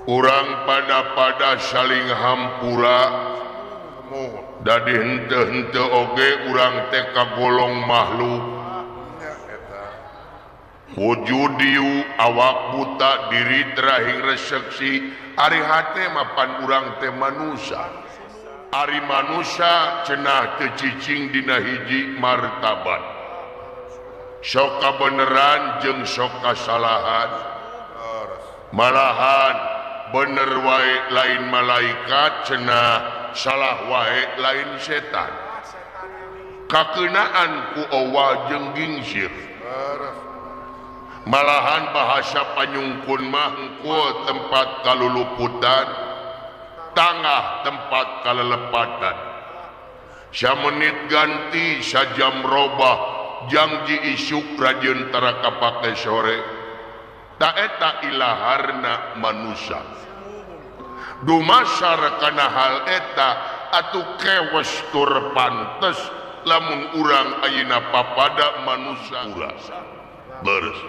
Urang pada-pada saling hampura dadi henteu-henteu oge urang teh kagolong makhluk wujud diu awak buta diri terahing reseksi ari hate mapan urang teh manusia ari manusia cenah teu cicing dina hiji martabat sok kabeneran jeung sok kasalahan malahan bener wae lain malaikat cenah salah wae lain setan kakenaan ku owa jeung gingsir malahan bahasa panyungkun mah hungkul tempat kaluluputan tangah tempat kalelepatan samenit ganti sajam robah jangji isuk rajin tara kapake sore ta eta ilaharna manusia dumasar kana hal eta atuh kewes tur pantes lamun urang ayeuna papada manusia leres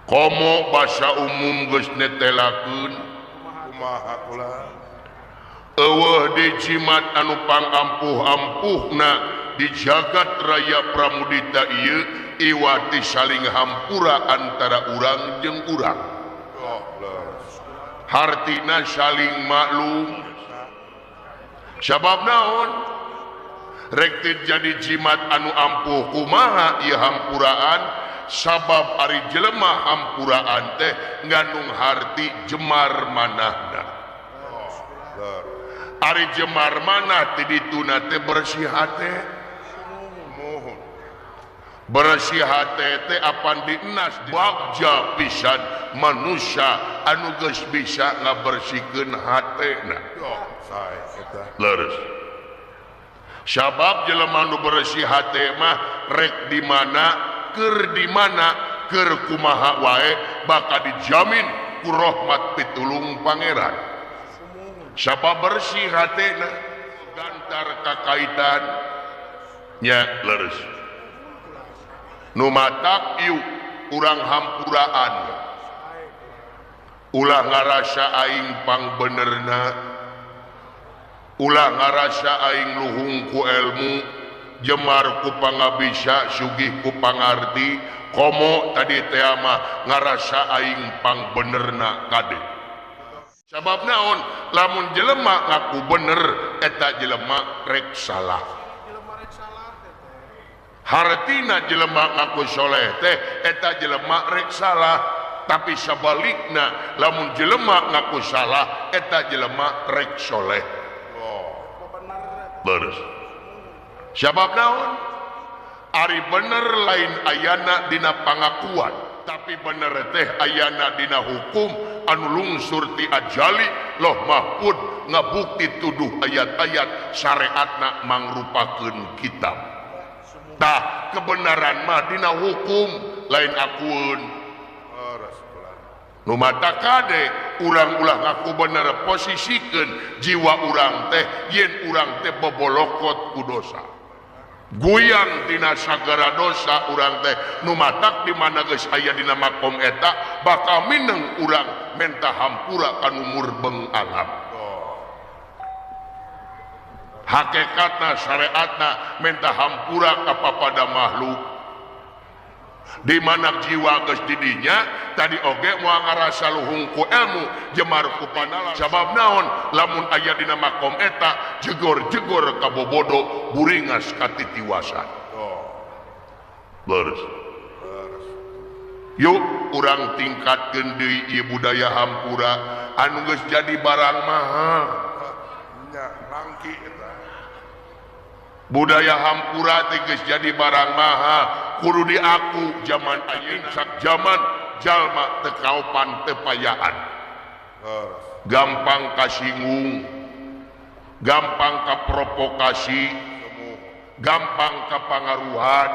komo basa umum geus netelakeun kumaha kula eueuh di jimat anu pangampuh-ampuhna di jagat raya Pramudita ieu iwati saling hampura antara urang jeung urang hartina saling maklum sabab naon rek teu jadi jimat anu ampuh kumaha ieu hampuraan sabab ari jelema hampuraan teh ngandung harti jemar manahna ari jemar manah ti dituna teh bersih hate bersih hate teh apan dienas bagja pisan manusia anu geus bisa ngabersihkeun hatena leres sabab jelema nu bersih hate mah rek di mana keur di mana keur kumaha wae bakal dijamin ku rahmat pitulung pangeran sabab bersih hatena gantar kakaitan nya leres nu matak ieu urang hampuraan ulah ngarasa aing pangbenerna ulah ngarasa aing luhung ku ilmu jemar ku pangabisa sugih ku pangarti komo tadi teh mah ngarasa aing pangbenerna kade sabab naon lamun jelema ngaku bener eta jelema rek salah hartina jelema ngaku soleh teh eta jelema rek salah tapi sabalikna lamun jelema ngaku salah eta jelema rek soleh leres sabab naon ari bener lain ayana dina pangakuan tapi bener teh ayana dina hukum anu lungsur ti ajali Loh Mahfud ngabukti tuduh ayat-ayat syariatna mangrupakeun kitab tah kebenaran mah dina hukum lain akueun nu mata kade urang-ulah ngaku bener posisikeun jiwa urang teh yen urang teh bobolokot ku dosa goyang tina sagara dosa urang teh nu matak di mana geus aya dina makom eta bakal mineng urang menta hampura kanu murbeng alam hakikatna syariatna menta hampura ka papada makhluk di mana jiwa geus didinya tadi oge moal ngarasa luhung ku ilmu jemar ku panalan sabab naon lamun aya dina makom eta jegor-jegor ka bobodo buringas katitiwasan leres yuk urang tingkatkeun deui ieu budaya hampura anu geus jadi barang mahal nya langki eta budaya hampura teh geus jadi barang mahal kudu diaku zaman ayeuna sak zaman jalma teu kaopan teu payaan gampang kasinggung gampang kaprovokasi gampang kapangaruhan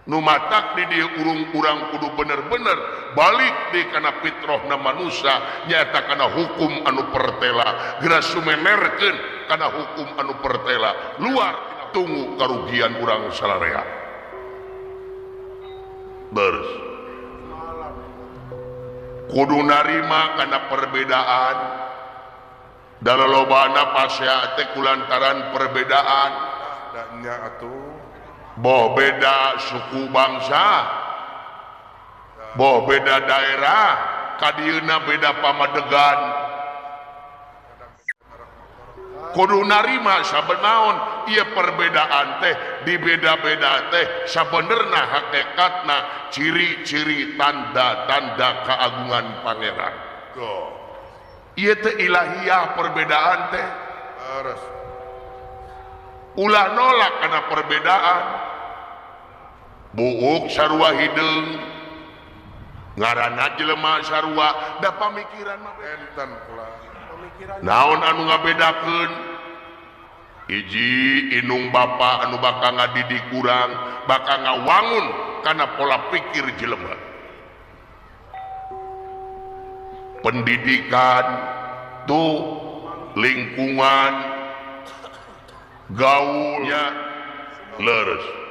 nu matak di dieu urang-urang kudu bener-bener balik di kana fitrahna manusia nyaeta kana hukum anu pertela geura sumemerkeun kana hukum anu pertela luar tunggu karugian urang sararea beres Kudu narima kana perbedaan. Da lolobana pasea teh kulantaran perbedaan. Da nya atuh. Boh beda suku bangsa, boh beda daerah, kadieuna beda pamadegan. Kudu narima saben naon ieu perbedaan teh di beda-beda teh sabenerna hakikatna ciri-ciri tanda-tanda keagungan Pangeran. Ieu teh ilahiyah perbedaan teh. Ulah nolak kana perbedaan. Buuk sarua hideung, ngaranna jelema sarua, da pamikiran mah enten pula. Naon anu ngabedakeun? Hiji inung bapa anu bakal ngadidik urang, bakal ngawangun kana pola pikir jelema. Pendidikan tuh lingkungan gaulnya leres.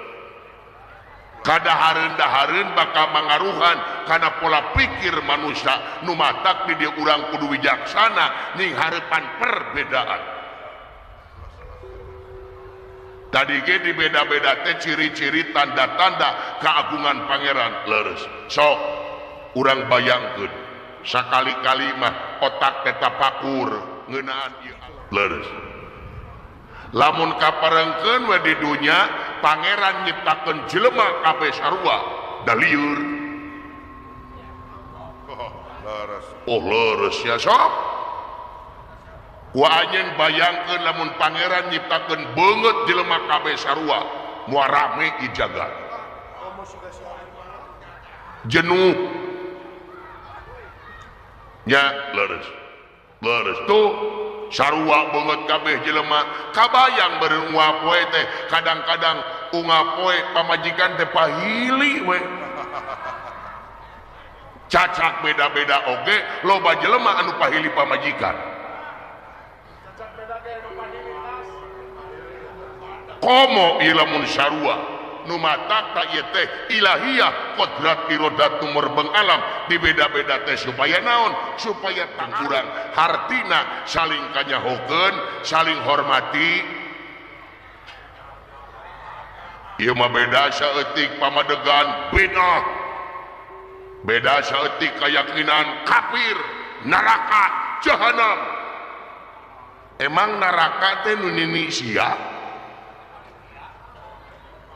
Kadahareun-dahareun bakal mangaruhan kana pola pikir manusia nu matak di dieu urang kudu wijaksana ning hareupan perbedaan. Tadi ge di beda-beda teh ciri-ciri tanda-tanda keagungan Pangeran leres. Sok urang bayangkeun sakali-kali mah otak teh tapakur ngeunaan ieu leres. Lamun kaparengkeun we di dunya Pangeran nyiptakeun jelema kabeh sarua da lieur. Oh leres ya sok. Ku anjeun bayangkeun lamun Pangeran nyiptakeun beungeut jelema kabeh sarua moal rame di jagat. Jenuh. Nya leres. Leres tuh sarua beungeut kabeh jelema kabayang beureum unggal poe teh kadang-kadang unggal poe pamajikan teh pahili we. Cacak beda-beda oge loba jelema anu pahili pamajikan. Cacak beda ge anu pahili tas. Komo ieu lamun sarua nu matak ta ieu teh ilahiyah kodrat irodat tumerbeng alam di beda-beda teh supaya naon supaya tangkurang hartina saling kanyahokeun saling hormati. Ieu mah beda saeutik pamadegan beda, beda saeutik keyakinan kafir neraka jahanam. Emang neraka teh nu nini sia?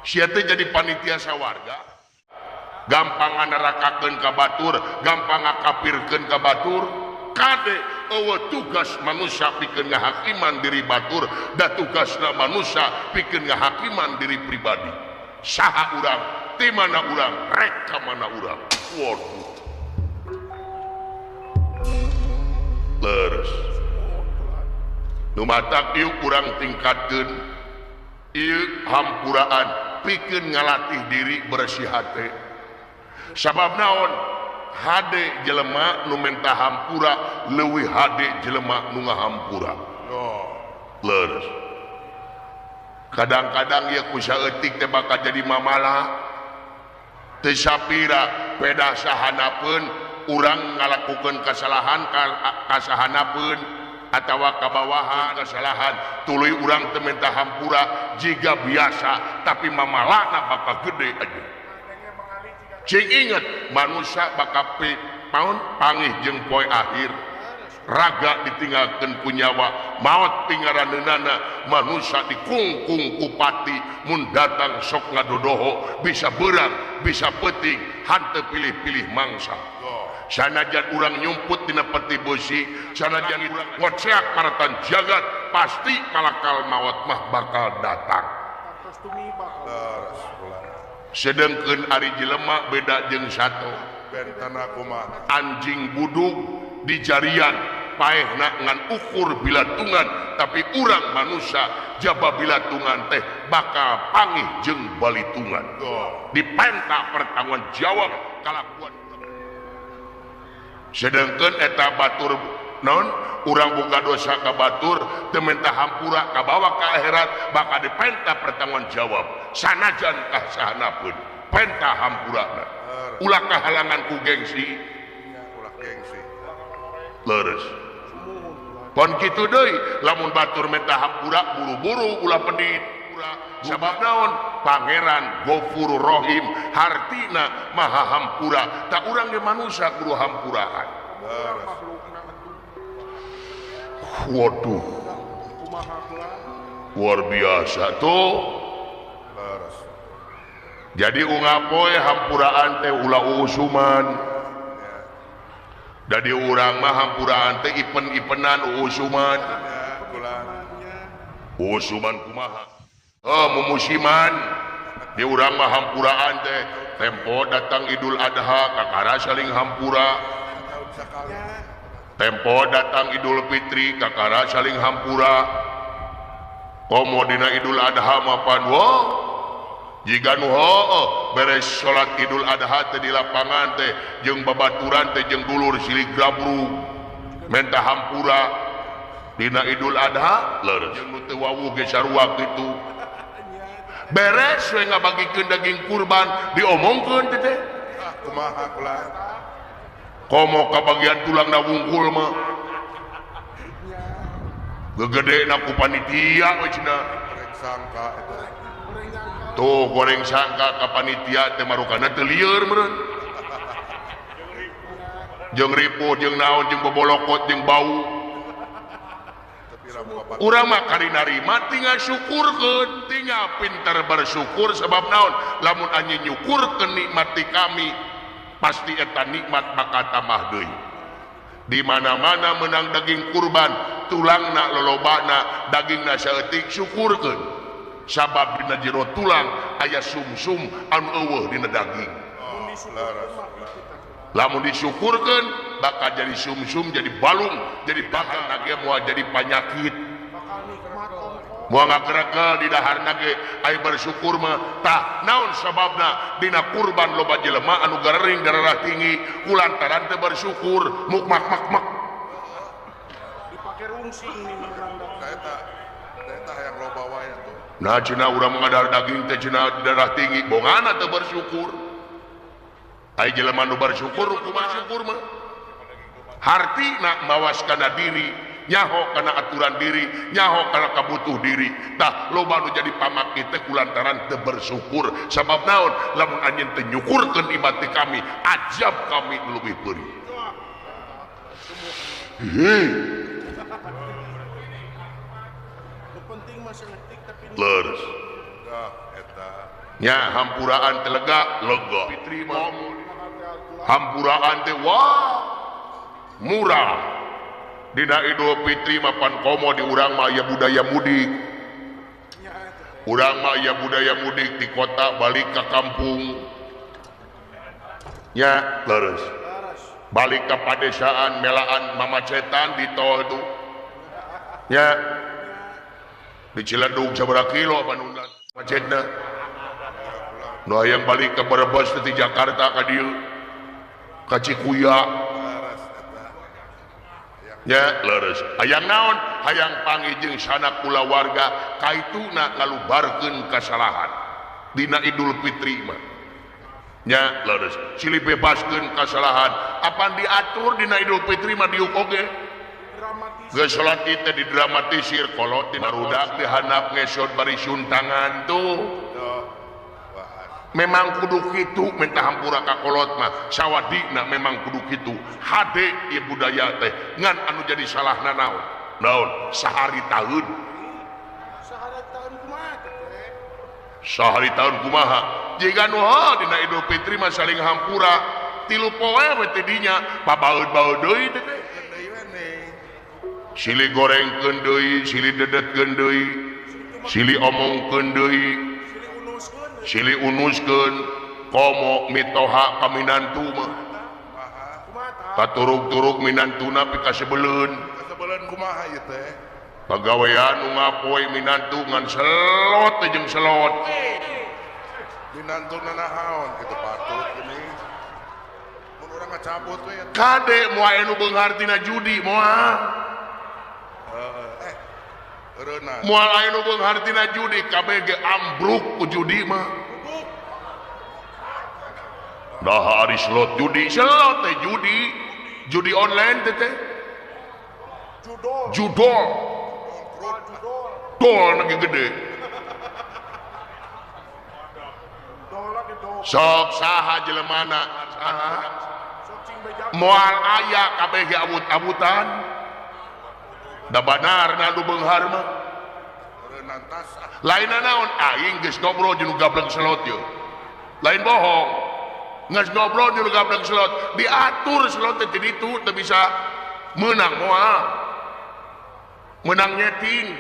Sia teh jadi panitia sawarga, gampang nganarakakeun ka batur, gampang ngakafirkeun ka batur. Kade eueuh tugas manusia pikeun ngahakiman diri batur, da tugasna manusia pikeun ngahakiman diri pribadi. Saha urang, ti mana urang, rek ka mana urang. Waduh. Leres. Nu matak ieu urang tingkatkeun ieu hampuraan pikeun ngalatih diri bersih hate. Sabab naon? Hade jelema nu menta hampura leuwih hade jelema nu ngahampura. Leres. Kadang-kadang ieu ku saeutik teh bakal jadi mamala. Teu sapira peda sahanapeun urang ngalakukeun kasalahan kasahanapeun atawa kabawahan kesalahan tuluy urang teu menta hampura jiga biasa tapi mamalana bakal gede aja. Cing inget manusia bakal paun pangih jeung poe akhir raga ditinggalkeun ku nyawa maot tingaraneunana manusia dikungkung ku pati mun datang sok ngadodoho bisa beurang bisa peuting hanteu pilih-pilih mangsa. Sanajan urang nyumput dina peti besi, sanajan urang ngoceak maratan jagat, pasti malakal maut mah bakal datang. Sedengkeun ari jelema beda jeung sato. Anjing budug di jarian paehna ngan ukur bilatungan, tapi urang manusia jaba bilatungan teh bakal pangih jeung balitungan. Dipenta pertanggungan jawab kalakuan. Sedangkan eta batur non urang boga dosa ka batur teu menta hampura kabawa ka akhirat bakal dipenta pertanggungan jawab sanajan kah sahanapun penta hampurana ulah kahalangan ku gengsi Gengsi. Leres. Pon kitu deui lamun batur menta hampura buru-buru ulah pedit. Sabab naon? Pangeran Gofurur Rohim hartina maha hampura. Tak urang ge manusia kudu hampuraan. Waduh. Luar biasa tuh. Jadi ungapoe hampuraan teh ulah usuman. Jadi urang mah hampuraan teh ipen-ipenan usuman. Usuman kumaha? Oh, mumusiman. Di urang mah hampuraan teh tempo datang Idul Adha kakara saling hampura. Tempo datang Idul Fitri kakara saling hampura. Komo dina Idul Adha mapan wo jika nu hooh beres salat Idul Adha teh di lapangan teh jeung babaturan teh jeung dulur silih grabru menta hampura dina Idul Adha leres jeung nu teu wawuh ge sarua kitu beres we ngabagikeun daging kurban diomongkeun teh teh kumaha kula komo kabagian tulangna wungkul mah gegedena ku panitia we cenah goreng sangka eta tuh goreng sangka ka panitia teh marukana teu lieur meureun jeung ripuh jeung naon jeung bobolokot jeung bau. Urang mah kari narima tinggal syukurkeun, tinggal pintar bersyukur sebab naon lamun anjeun nyukurkeun nikmat ti kami pasti eta nikmat bakal tambah deui. Di mana-mana menang daging kurban tulangna lolobana dagingna saeutik syukurkeun sabab dina jero tulang aya sumsum anu eueuh dina daging. Lamun disyukurkeun bakal jadi sumsum, jadi balung, jadi bakal nage moal jadi panyakit. Moal ngakerekel di daharna ge aya bersyukur mah. Tah naon sababna dina kurban loba jelema anu garering darah tinggi kulantaran teu bersyukur muk mak mak mak. Dipake rungsing nih eta eta hayang loba wae atuh. Nah cenah urang ngadahar daging teh cenah darah tinggi bongana teu bersyukur. Ai jelema nu bersyukur kumaha syukur mah hartina mawas kana diri nyaho kana aturan diri nyaho kana kabutuh diri. Tah loba nu jadi pamaki teh kulantaran teu bersyukur sabab naon lamun anjeun teu nyukurkeun ibad ti kami ajab kami nu leuwih peurih. Leres eta nya hampuraan teh lega lega Fitri mah hampuraan teh wah murah. Dina Idul Fitri mapan komo di urang mah aya budaya mudik. Urang mah aya budaya mudik di kota balik ka kampung. Nya leres. Balik ka padesaan melaan mamacetan di tol tuh. Nya di Ciledug sabaraha kilo panuna macetna. Nu hayang balik ka Brebes ti Jakarta ka dieu. Ka Cikuya. Ya leres. Hayang naon? Hayang panggih jeung sanak kulawarga kaituna ngalubarkeun kasalahan dina Idul Fitri mah. Nya leres. Silih bebaskeun kasalahan. Apan diatur dina Idul Fitri mah diuk oge. Geus salat ieu teh didramatisir kolot dina barudak dihandap ngesot bari suntangan tuh. Memang kudu kitu minta hampura ka kolot mah sawadina memang kudu kitu hade ieu budaya teh ngan anu jadi salahna naon naon sahari tahun sahari tahun kumaha jiga nu dina Idul Fitri mah saling hampura tilu poe we teh dinya pabaeud-baeud deui teh silih gorengkeun deui silih dedetkeun deui silih omongkeun deui silih unuskeun komo mitoha ka minantu mah katurug-turug minantuna pikasebeleun kasebeleun kumaha ieu teh pagawean nu ngapoe minantu ngan selot teh jeung selot minantuna naon kitu patut geuning mun urang ngacabut we kade moal anu beunghar tina judi moal moal aya nu beunghar tina judi kabeh ge ambruk ku judi mah. Nah ari slot judi, slot teh judi. Judi online teh Judol. Judol. Dol lagi gede. Sok saha jelemana saha. Moal aya kabeh ge awut-awutan. Da banarna nu beunghar mah. Lain naon aing geus ngobrol jeung nu gableng slot yeuh. Lain bohong. Geus ngobrol jeung nu gableng slot, diatur slot teh ti ditu teu bisa meunang moal. Menang nyeting.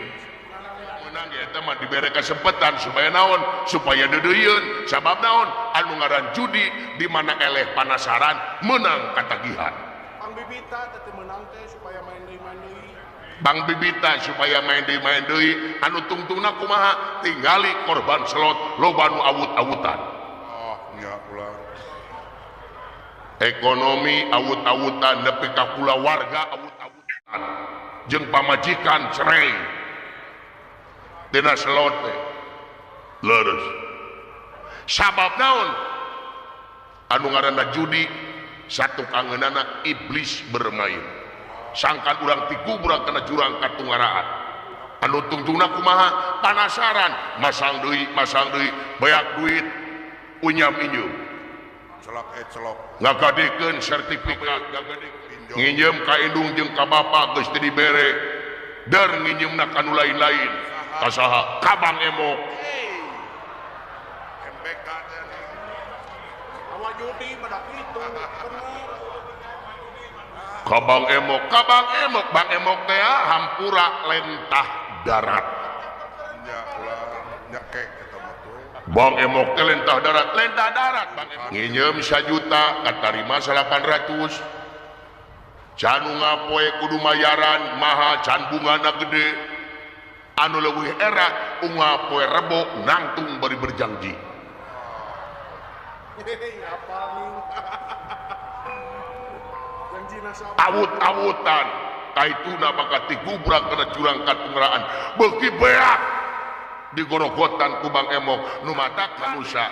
Menang eta mah dibere kesempatan supaya naon? Supaya deudeuieun. Sabab naon? Anu ngaran judi di mana eleh panasaran menang katagihan. Bang Bibita teh meunang teh supaya main deui main deui. Bang Bibita supaya main deui main deui anu tungtungna kumaha? Tingali korban slot loba nu awut-awutan. Oh, nya ulah. Ekonomi awut-awutan nepi ka kulawarga awut-awutan. Jeung pamajikan cerai. Dina slot teh. Leres. Sabab naon? Anu ngaranna judi satu kangeunana iblis bermain. Sangkan urang tigubrang kana jurang katunggaraan. Anu tungtungna kumaha? Panasaran, masang deui, beak duit, unyam injeum. Celok celok. Ngagadekeun sertifikat, ngagadekeun. Nginjeum ka indung jeung ka bapa geus teu dibere. Der nginjeumna ka nu lain-lain. Kasaha? Ka Bang Emok. MBK teh. Awa judi mah da kitu, bener. Ka Bang Emok, ka Bang Emok, Bang Emok teh hampura lentah darat. Nya ulah nyekek eta mah tuh. Bang Emok teh lentah darat Bang Emok. Nginjeum 1 juta katarima 800. Can ngapoe kudu mayaran maha can bungana gede. Anu leuwih era unggal poe rebo nangtung bari berjanji. Awut-awutan kaituna bakal digubrak kana jurang katungraan beuki beak digorogotan ku Bang Emok nu matak manusia.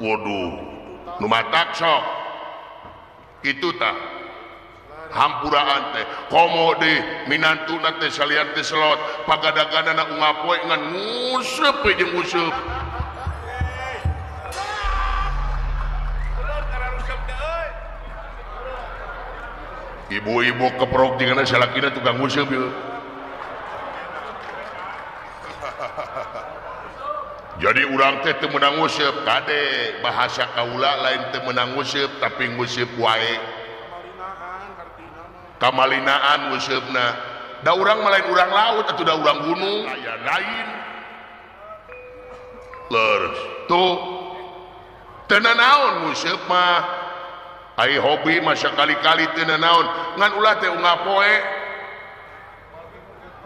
Waduh, nu matak sok kitu tah. Hampuraan teh komo deh minantuna teh salian teh slot pagadaganana unggal poe ngan nguseup we jeung nguseup. Ibu-ibu keprok jeung salakina tukang nguseup ieu. Jadi urang teh teu meunang nguseup kade bahasa kaula lain teu meunang nguseup tapi nguseup wae. Kamalinaan nguseupna da urang mah lain urang laut atuh da urang gunung aya lain leres tuh teu nanaon nguseup mah ai hobi mah sakali-kali teu nanaon ngan ulah teh unggal poe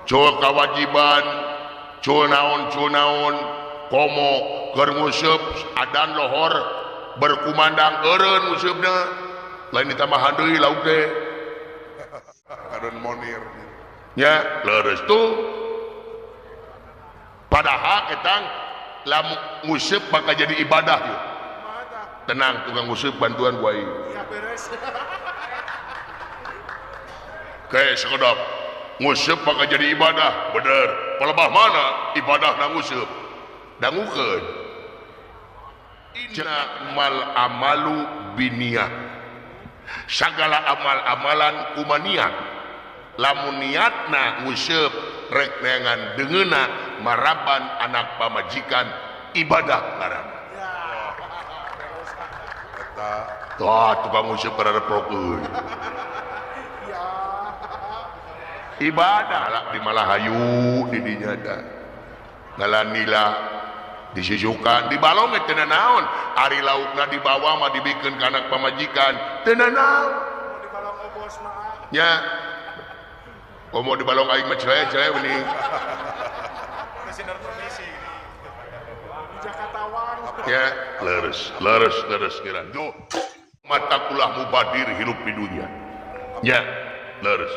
cul kawajiban cul naon komo keur nguseup adan lohor berkumandang eureun nguseupna lain ditambahan deui lauk teh Adon monir nya leres tuh padahal ketang lamun nguseup bakal jadi ibadah yeuh. Tenang tukang nguseup bantuan ku aing. Ya beres. Kayak sekedap nguseup bakal jadi ibadah bener. Palebah mana ibadah na nguseup dangukeun. Inna mal amalu binniyat. Sagala amal-amalan kumaniat lamun niatna nguseup rek neangan deungeuna maraban anak pamajikan ibadah ngaranna. Eta tah tukang nguseup rada prok euy. Ibadah lah di Malahayu di dinya da. Ngalanila disusukan di balong teu naon ari laukna dibawa mah dibikeun ka anak pamajikan teu naon di balong obos mah nya komo di balong aing mah celaya-celaya mending di Jakatawang ya leres leres leres kira duh mata ulah mubadir hirup di dunia nya leres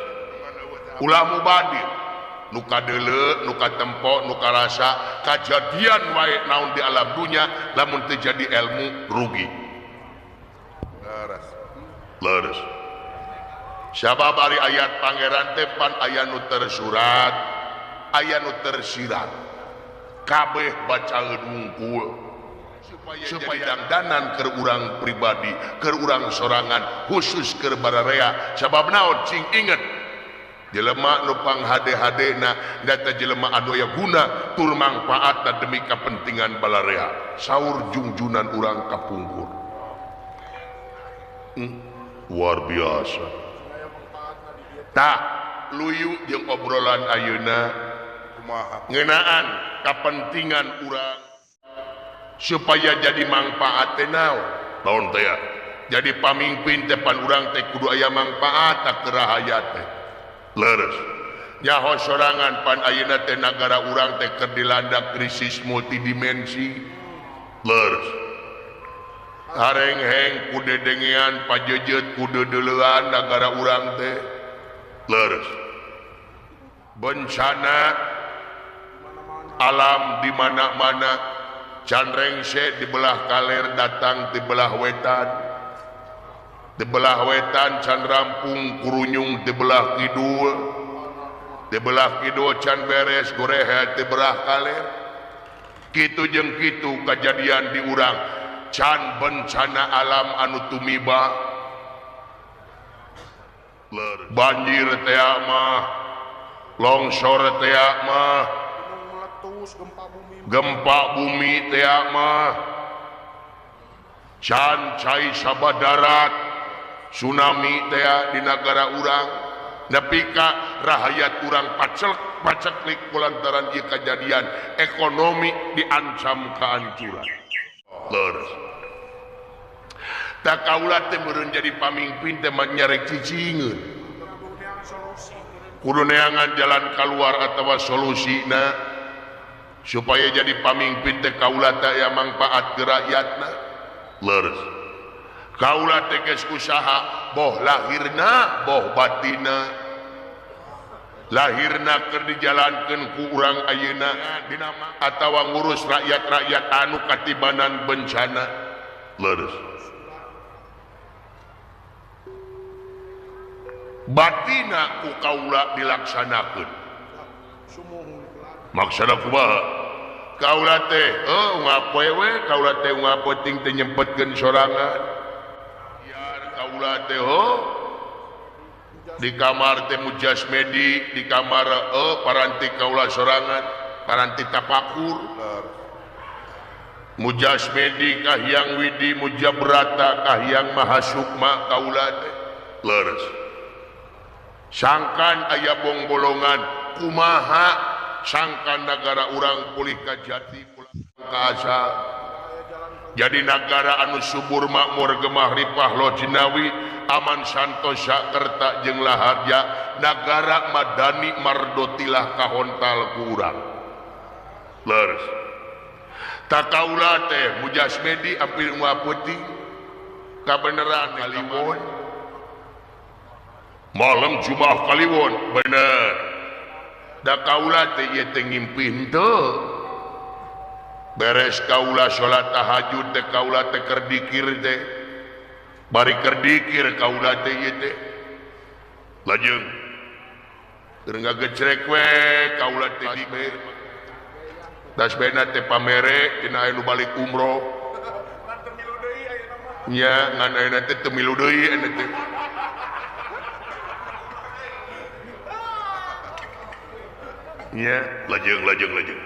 ulah mubadir nu kadeuleu, nu katempo, nu karasa kajadian wae naon di alam dunya lamun teu jadi ilmu rugi. Leres. Sabab ari ayat pangeran teh pan aya nu tersurat, aya nu tersirat. Kabeh bacaeun wungkul supaya dangdanan keur urang pribadi, keur urang sorangan, khusus keur bararea. Sabab naon cing inget jelema nu panghade-hadena data jelema anu aya guna tur mangfaatna demi kepentingan balarea. Saur jungjunan urang kapungkur. Luar biasa. Tah luyu jeung obrolan ayeuna ngeunaan kapentingan urang supaya jadi mangfaat teh naon? Naon teh ya? Jadi pamimpin teh pan urang teh kudu aya mangfaat keur rahayat teh. Leres. Nyaho sorangan pan ayeuna teh nagara urang teh keur dilanda krisis multidimensi. Leres. Harengheng ku dedengean pajejeut ku deudeulean nagara urang teh. Leres. Bencana alam di mana-mana, can rengse di belah kaler datang di belah wetan. Di belah wetan can rampung kurunyung di belah kidul. Di belah kidul can beres gorehe di belah kaler. Kitu jeung kitu kajadian di urang can bencana alam anu tumiba. Banjir teh mah, longsor teh mah, gempa bumi teh mah, can cai sabadarat, tsunami teh di nagara urang, nepi ka rahayat urang pacelek paceklik kulantaran ieu kajadian ekonomi diancam kehancuran. Leres. Tak kaula teh meureun jadi pamimpin teh nyarek cicingeun. Kudu neangan jalan keluar atawa solusina supaya jadi pamimpin teh kaula teh aya mangfaat ke rakyatna. Leres. Kaula teh geus usaha boh lahirna boh batina. Lahirna keur dijalankeun ku urang ayeuna atawa ngurus rakyat-rakyat anu katibanan bencana. Leres. Batina ku kaula dilaksanakeun. Maksana kumaha? Kaula teh ngapoe we, kaula teh ngapoting teh nyempetkeun sorangan. Biar kaula teh di kamar teh mujasmedi, di kamar paranti kaula sorangan, paranti tapakur. Mujasmedi Kahiyang Widi Mujabrata Kahiyang Mahasukma kaula teh. Leres. Sangkan aya bongbolongan kumaha sangkan negara urang pulih ka jati pulang ka asal. Jadi negara anu subur makmur gemah ripah lo jinawi aman santosa kerta jeung laharja nagara madani mardotilah kahontal ku urang. Leres. Takaula teh mujasmedi apil ngaputi kabeneran Kaliwon. Malam Jumat Kaliwon bener. Da kaula teh ieu teh ngimpi henteu. Beres kaula salat tahajud teh kaula teh keur dikir teh. Bari keur dikir kaula teh ieu teh. Lajeng keur ngagecrek we kaula teh dikir. Tasbehna teh pamere dina anu balik umroh. Nya ngan ayeuna teh teu milu deui ayeuna teh. Nya lajeng lajeng lajeng.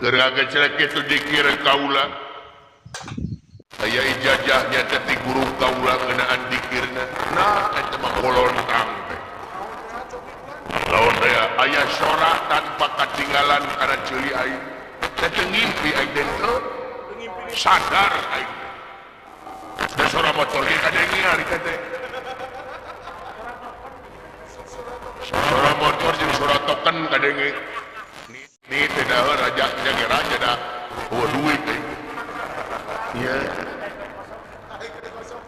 Keur ngagecrek kitu dikir kaula. Aya ijazahnya teh ti guru kaula ngeunaan dikirna. Nah eta mah bolontang teh. Lawan teh aya sora tanpa katinggalan kana ceuli aing. Teh teu ngimpi aing teh teu sadar aing. Da sora motor ge kadenge ari teh. Suara motor jeung suara token kadenge. Ni teh daheun raja jeung raja da eueuh duit teh. Nya.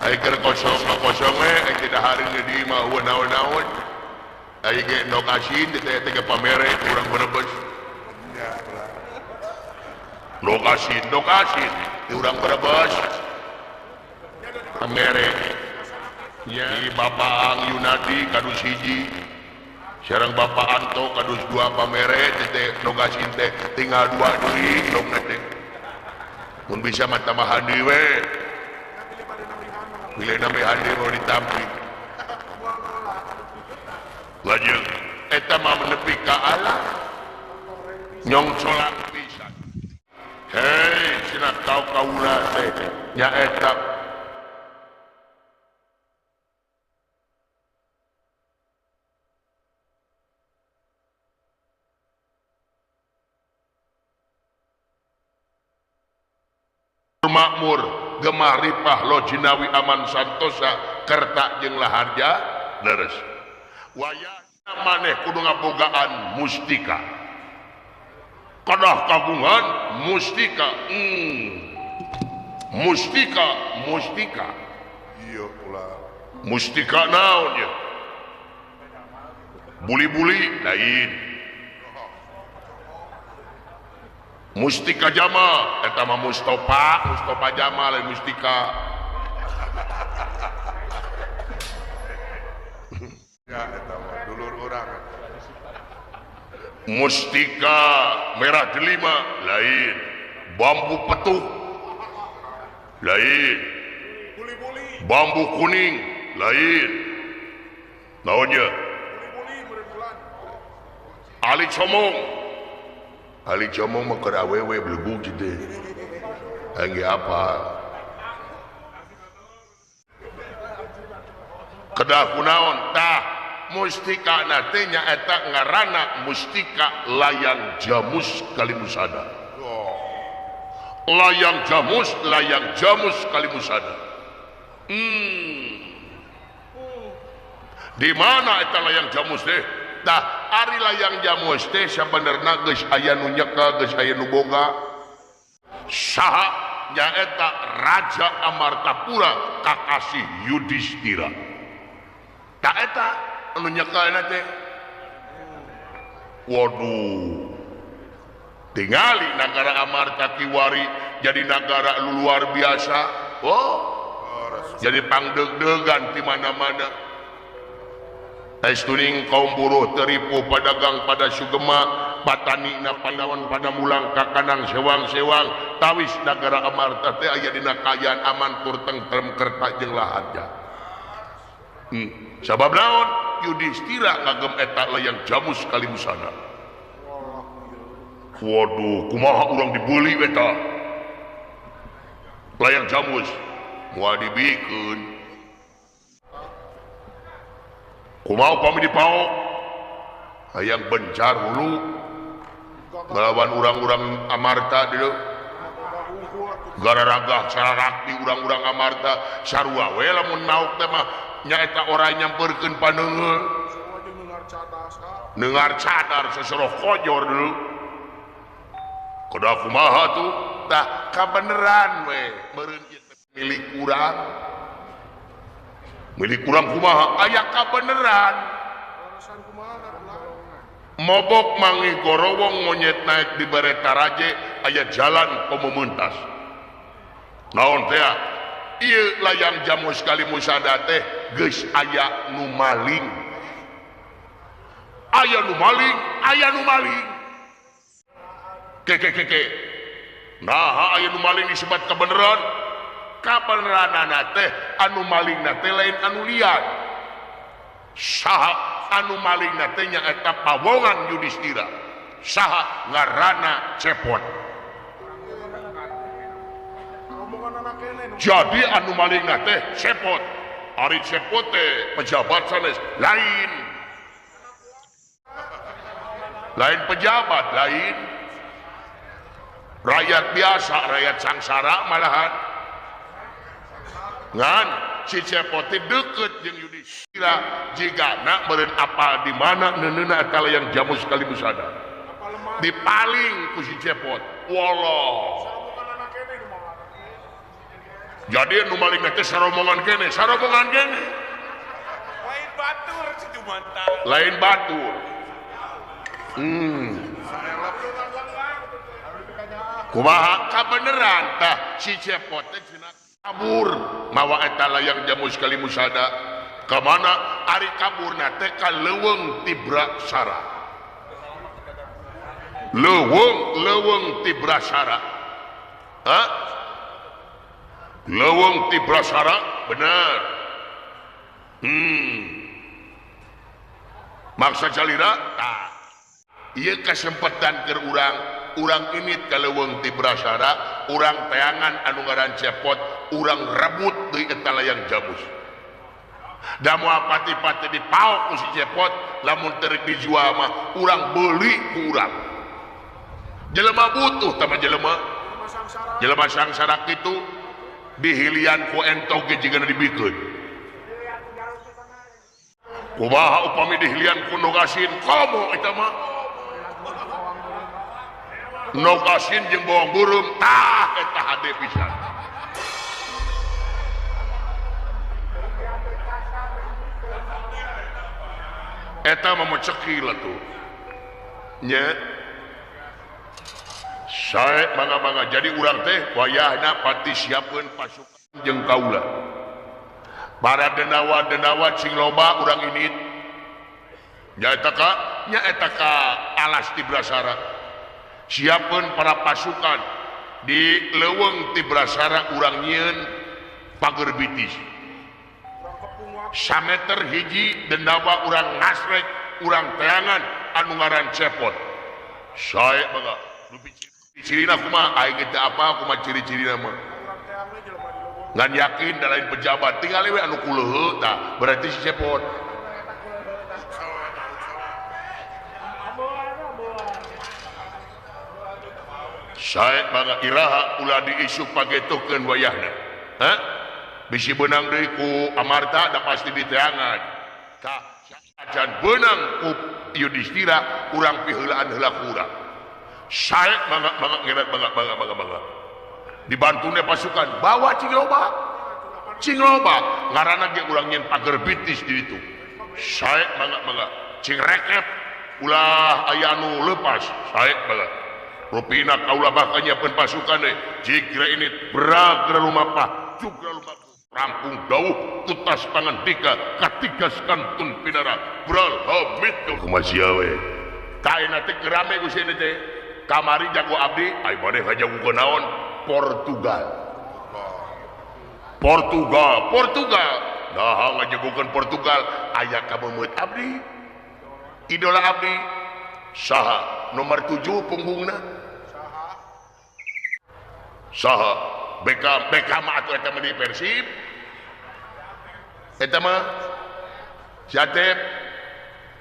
Ai keur kosong mah kosong we, ai teh dahareun di imah eueuh naon-naon. Ai ge endog asin teh teh ge pamere urang Brebes. Endog asin di urang Brebes. Pamere nya Bapak Yunadi kadus hiji sareng Bapak Anto kadus dua pamere teh nogasin teh tinggal dua deui dong teh mun bisa mah tambahan deui we pilih nambihan deui mau ditampi lajeng eta mah nepi ka Allah nyongcolan pisan hei cenah kau kaula teh nyaeta makmur gemah ripah lo jinawi aman santosa kerta jeung laharja leres wayah maneh kudu ngabogaan mustika kedah kagungan mustika mustika mustika iya ulah mustika naon ya buli-buli lain mustika jama eta mah Mustopa Mustopa jama lain mustika ya eta mah dulur urang mustika merah delima lain bambu petuk lain bambu kuning lain naon ye ali comong Ali comong mah keur awewe belegug kitu. Engge apa? Kedah kunaon tah mustika na teh nyaeta ngaranna mustika layang jamus kalimusada. Layang jamus kalimusada. Di mana eta layang jamus teh? Tah ari layang jamus teh sabenerna geus aya nu nyekel geus aya nu boga saha nyaeta Raja Amartapura kakasih Yudhistira tah eta anu nyekelna teh waduh tingali nagara Amarta kiwari jadi nagara luar biasa oh jadi pangdeug-deugan di mana-mana. Tuning kaum buruh teripu padagang pada sugema patani na padawan pada mulang kakanang sewang-sewang tawis nagara Amarta teh aya dina kaayaan aman tur tentrem kerta jeung laharja. Sabab naon Yudhistira kagem eta layang jamus kalimusana. Waduh kumaha urang dibeli eta layang jamus moal dibikeun. Kumaha upami dipaok hayang bencar hulu ngelawan urang-urang Amarta dieu gararagah sararakti urang-urang Amarta sarua we lamun maok teh mah nyaeta ora nyamperkeun paneunggeul dengar cadar sesoroh kojor dulu kedah kumaha tuh tah kabeneran we meureun ieu milik urang milik kurang kumaha aya kabeneran mobok mangi gorowong monyet naik di bereta raje aya jalan pemementas naon teh ieu layang jamus kalimusada teh geus aya nu maling aya nu maling aya nu maling keke nah aya nu maling disebat kabeneran kabeneranana teh anu malingna teh lain anu lian saha anu malingna teh nyaeta pawongan Yudhistira saha ngaranna Cepot jadi anu malingna teh Cepot ari Cepot teh pejabat sanes lain lain pejabat lain rakyat biasa rakyat sangsara malahan ngan si Cepot deket jeung Yudhistira jigana meureun apal di mana neuneuna eta layang jamus kalimusada dipaling ku si Cepot waloh jadi nu maling teh saromongan kene lain batur situ mantan lain batur kumaha kabeneran tah si Cepot teh cenah Kabur mawa eta layang jamus Kalimusada ka mana ari kaburna teh ka leuweung Tibrasara. Leuweung Tibrasara. Hah? Leuweung Tibrasara bener. Maksa calira tah. Ieu kasempatan keur urang ini ka leuweung Tibrasara, urang teangan anu ngaran Cepot, urang rebut deui eta layang jamus. Da moal pati-pati dipaok ku si Cepot, lamun teu rek dijual mah urang beuli ku urang. Jelema butuh tah mah jelema. Jelema sangsara kitu dihilian ku entog ge jigana dibikeun. Kumaha upami dihilian ku nog asin komo eta mah. Nog asin jeung bawang beureum tah eta hade pisan. Eta mah mecekil atuh. Nya sae mangga-mangga jadi urang teh wayahna pati siapkeun pasukan jeung kaula. Para denawa-denawa cing loba urang ini nyaeta ka alas Tibrasara. Siapkeun para pasukan di leuweung Tibrasara urang nyieun pager bitis. Sameter hiji dendawa urang ngasrek urang teangan anu ngaran Cepot. Sae mangga ciri-cirina kumaha aing teh apa kumaha ciri-cirina mah. Ngan yakin da lain pejabat tinggal we anu kuleuheu tah berarti si Cepot. Sae mangga iraha ulah diisu pagetokeun wayahna. Hah? Bisi beunang deui ku Amarta da pasti diteangan. Tah acan beunang ku Yudhistira urang piheulaan heula ku urang. Sae mangga mangga ngerat mangga mangga mangga mangga. Dibantune pasukan bawa cing loba. Cing loba ngaranna ge urang nyeun pager bitis di ditu. Sae mangga mangga cing rekep ulah aya anu leupas. Sae mangga. Rupina kaula bahkan nyiapkeun pasukan deui. Jikra ini bragra lumapah, jugra lumapah. Rampung dauh tutas pangandika katigas kantun pinara bral hamid kumaha sia we. Kaena teh rame ku sieun teh. Kamari jago abdi, ai maneh ngajagokeun naon? Portugal. Portugal, Portugal. Nah ngajagokeun Portugal aya ka beumeut abdi. Idola abdi saha? Nomor 7 punggungna. Saha? Beckham, Beckham atuh eta mah di Persib. Eta mah Jatep.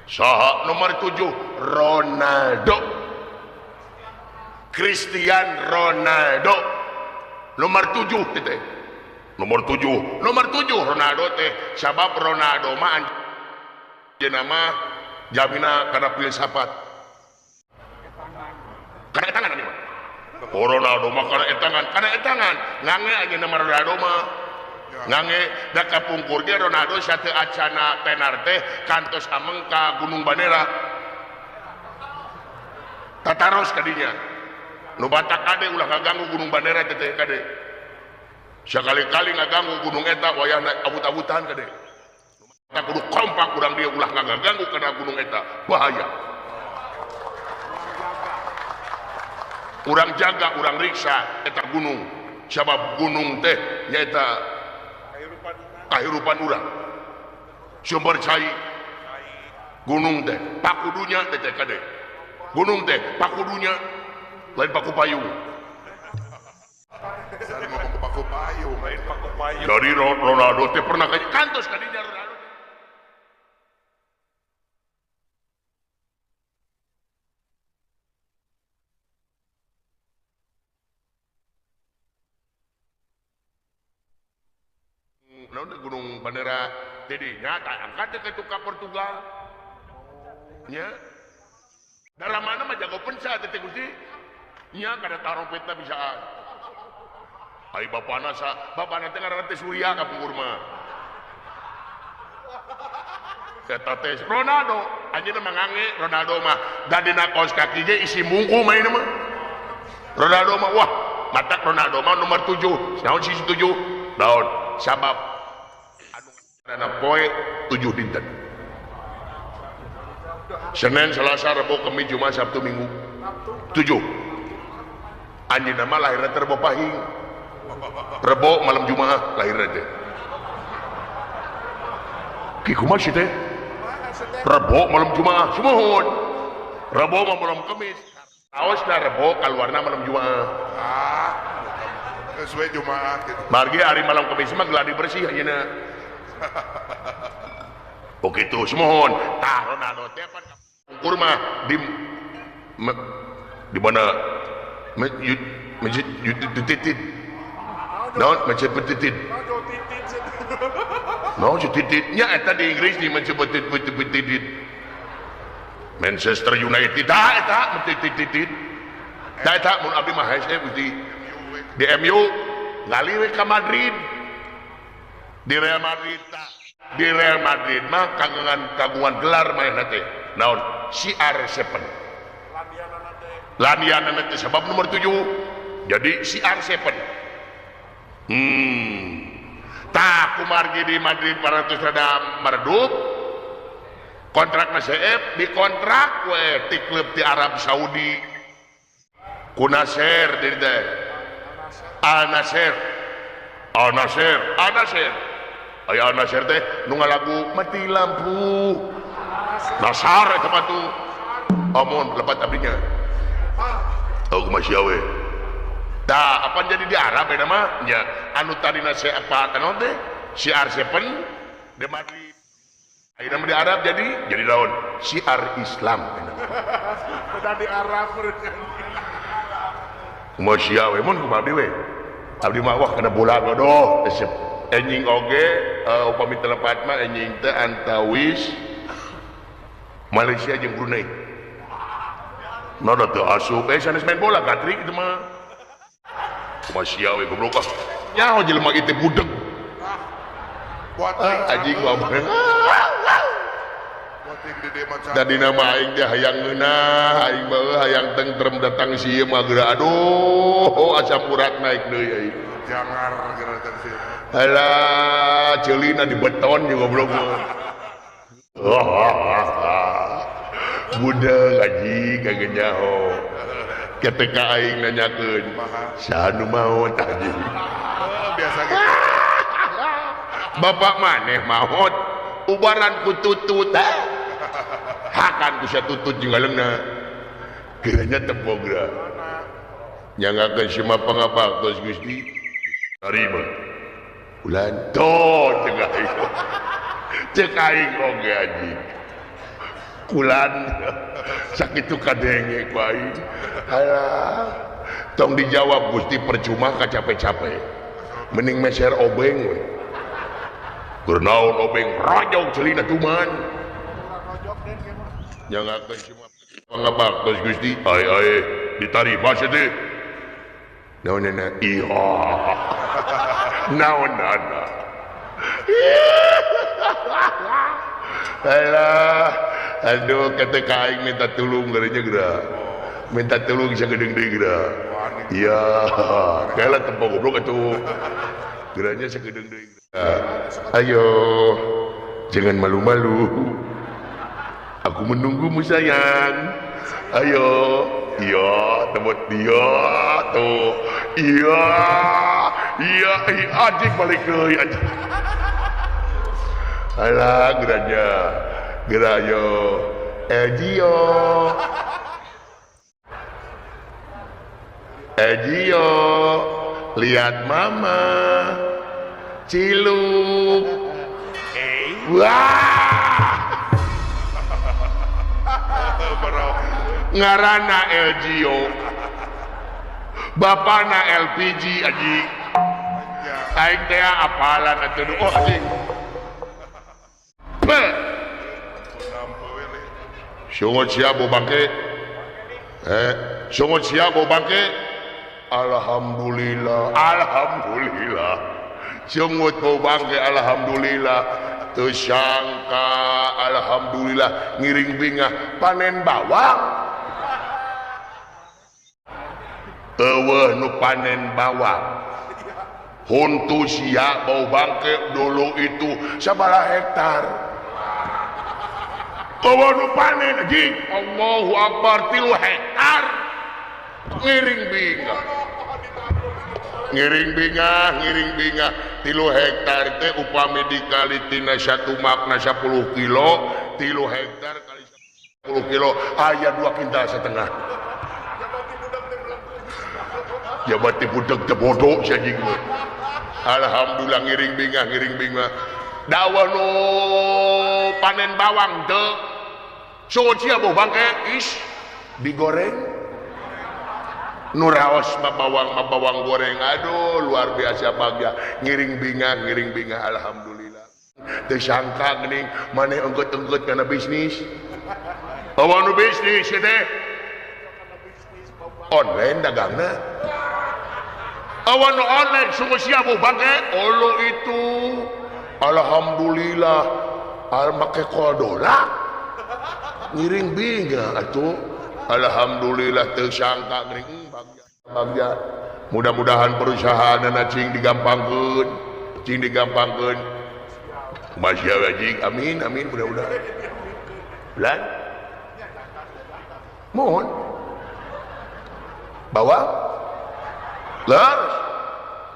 Saha nomor 7? Ronaldo. Cristiano Ronaldo. Nomor 7 teh. Nomor 7. Nomor 7 Ronaldo teh. Sabab Ronaldo mah anjeunna mah jamina kana filsafat. Kana tangan anjeunna mah. Oh, Ronaldo mah kana etangan ngange aja nama Ronaldo mah ngange da kapungkur ge Ronaldo sateu acana tenar teh kantos ameng ka Gunung Bandera tataros kadinya nu batak kade ulah ngaganggu Gunung Bandera teh kade sakali-kali ngaganggu gunung eta wayahna abut-abutan kade nu kudu kompak urang dia ulah ngaganggu kana gunung eta bahaya. Urang jaga, urang riksa eta gunung. Sabab gunung teh nyaeta kahirupan urang. Sumber cai gunung teh pakudunya teh kade. Gunung teh pakudunya lain paku payung. Paku payung, lain paku payung. Dari Ronaldo teh pernah kantos kadinya Ronaldo. Naon Gunung Bandera tidinya tak angkat ke ka Portugal. Nya. Dalam mana mah jago penca teh Gusti. Nya kada tarompetna bisaan. Ai bapana sa, bapana teh ngaranna teh Surya ka pungkur mah. Eta teh Ronaldo, anjeunna mah ngange Ronaldo mah da dina kaos kaki ge isi mungku main mah. Ronaldo mah wah, matak Ronaldo mah nomor 7. Naon sisi 7? Naon sabab anu ngaranna poe 7 dinten. Senin, Selasa, Rebo, Kamis, Jumat, Sabtu, Minggu. 7. Anjeunna mah lahirna teh Rebo Pahing. Rebo malam Jumat lahirna teh. Ki kumaha sih teh? Rebo malam Jumat, sumuhun. Rebo mah malam Kamis. Aosna Rebo kaluarna malam Jumat. Ah, sesuai Jumat gitu. Margi hari malam Kamis mah geladi bersih anjeunna. Oh kitu sumuhun. Tah Ronaldo teh pan ukur mah di mana masjid titit. Naon masjid titit. Naon tititnya eta di Inggris di masjid titit. Manchester United tah eta titit. Tah eta mun abdi mah hese Gusti. Di MU ngali we ka Madrid. Di Real Madrid tah. Di Real Madrid mah kagungan gelar manehna teh. Naon? CR7. Laniana teh sebab nomor 7. Jadi CR7. Tah kumargi di Madrid 400 rada meredup. Kontrak CF dikontrak we ti klub di Arab Saudi. Ku Nasser di teh. Al Nasser. Al Nasser, Al Nasser. Aya Al Nasser teh nu ngalagu mati lampu. Nasar eta mah tuh. Amun lepat abdinya. Oh kumaha sia we. Tah apa jadi di Arab eta mah nya anu tadina C4 naon teh? CR7 di Madrid. Ayeuna mah di Arab jadi naon? Syiar Islam. Udah di Arab. Kumaha sia we mun kumaha abdi we. Abdi mah wah kana bola godoh resep. Enjing oge upami telepat mah enjing teh antawis Malaysia jeung Brunei. Nada teu asup sanes main bola gatrik itu mah. Kumaha sia we goblok ah. Nyaho jelema ieu teh budeg. Anjing mah. Tadi nama aing teh hayang ngeunah, aing mah hayang tentrem datang si ieu mah geura aduh asam urat naik deui aing. Jangar geura datang si. Alah, ceulina di beton juga goblok. Budeg anjing kagak nyaho. Ketika aing nanyakeun, saha nu maot anjing? Biasa gitu. Bapak maneh maot, ubaran ku tutut. Hakan ku sia tutut jeung galeungna. Geuranya teu bogra. Nyangakeun si mah pangabaktos Gusti. Tarima. Ulan to cek aing. Cek aing oge anjing. Kulan sakitu kadenge ku aing. Halah. Tong dijawab Gusti percuma kacape-cape. Mending meser obeng we. Keur naon obeng rojok ceulina cuman. Nyangakeun si mah pangabaktos Gusti. Ai ai ditarima sia teh. Naonana? Iya. Naonana. Alah, aduh ketika aing minta tulung geureunya geura. Minta tulung sagedeung deui geura. Iya, kalah tempo goblok atuh. Geuranya sagedeung deui. Ayo, jangan malu-malu. Aku menunggumu sayang. Ayo. Iya, temot dia tuh. Iya, iya, anjing balik deui anjing. Alah, geranya. Gerayo. Elgio. Elgio, lihat mama. Cilup. Wah. Ngarana Elgio. Bapana LPG anjing. Aing teh apalan atuh oh anjing. Pe. Sungut sia bau bangke. Sungut sia bau bangke. Alhamdulillah, alhamdulillah. Sungut bau bangke alhamdulillah. Teu sangka alhamdulillah ngiring bingah panen bawang. Eueuh nu panen bawang. Huntu sia bau bangke dulu itu sabaraha hektar. Eueuh nu panen anjing. Allahu akbar 3 hektar. Ngiring bingah. Ngiring bingah, ngiring bingah. 3 hektar teh upami dikali tina satu makna 10 kilo, 3 hektar kali 10 kilo aya 2,5 kintal. Jabati budak teh bodoh sia jeung. Alhamdulillah ngiring bingah, ngiring bingah. Dawa nu panen bawang teu. Sungut sia bau bangke is digoreng. Nu raos mah bawang mah bawang goreng. Aduh luar biasa bagja. Ngiring bingah, ngiring bingah alhamdulillah. Teu sangka geuning maneh enggeut-enggeut kana bisnis. Bawa nu bisnis teh. Online dagangna. Awan nu online sungguh sia bau bangke. Allah itu alhamdulillah al make kodola. Ngiring bingah atuh. Alhamdulillah teu sangka geuning bagja. Bagja. Mudah-mudahan perusahaanna cing digampangkeun, cing digampangkeun. Masya Allah, amin amin mudah-mudahan. Lan. Mohon. Bawang. Leres.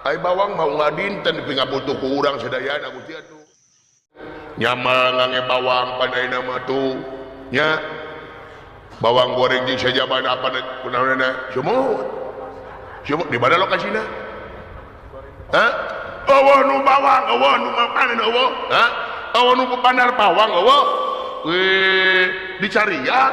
Ai bawang mau ngadinten pingabutuh ku urang sadayana Gusti atuh. Nyaman ngange bawang panaina mah tuh nya. Bawang goreng jeung sajaban apa kunaonna sumut. Sumut di mana lokasina? Hah? Eueuh nu bawang, eueuh nu panen eueuh. Hah? Eueuh nu panar bawang eueuh. Weh, dicarian.